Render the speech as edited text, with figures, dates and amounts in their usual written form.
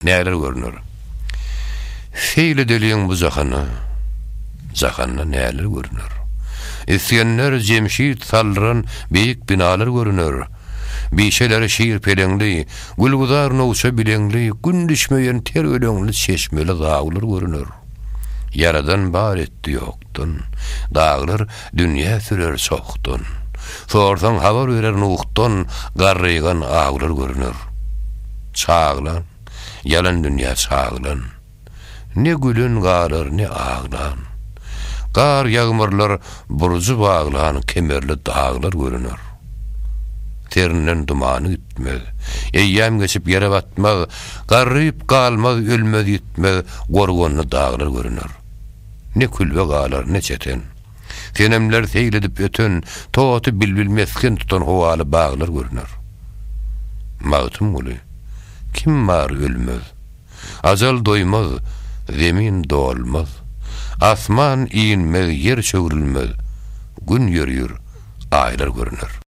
Näler görüner? Seýl edeliň bu jahana, Jahanda näler görüner? Isgender, Jemşit saldyran Beýik binalar görüner. Bişeleri şir-peleňli, Gülgüzar nowça bileňli, Gün düşmeýen ter öleňli Çeşmeli zawlar görüner. Ýaradan bar etdi ýokdan, Daglar dünýä sürer çohdan. Sorsaň habar berer Nuhdan, Garrygan awlar görüner. Çaglan, ýalan dünýä çaglan. Ne gülen galar, ne aglan. Gar ýagmyrlar burjy baglan kemerli daglar görüner. Serinden dumany gitmez. Eýýäm geçip ýere batmaz, Garryp galmaz, ölmez, ýitmez, Gorganly daglar görüner. Ne külbe galar, ne çeten. Senemler seýl edip öten, Toty bilbil mesgen tutan howaly baglar görüner. Magtymguly, Kim bar ölmez? Ajal doýmaz, zemin dolmaz. Asman inmez, ýer çöwrülmez, Gün ýörýür, aýlar görüner.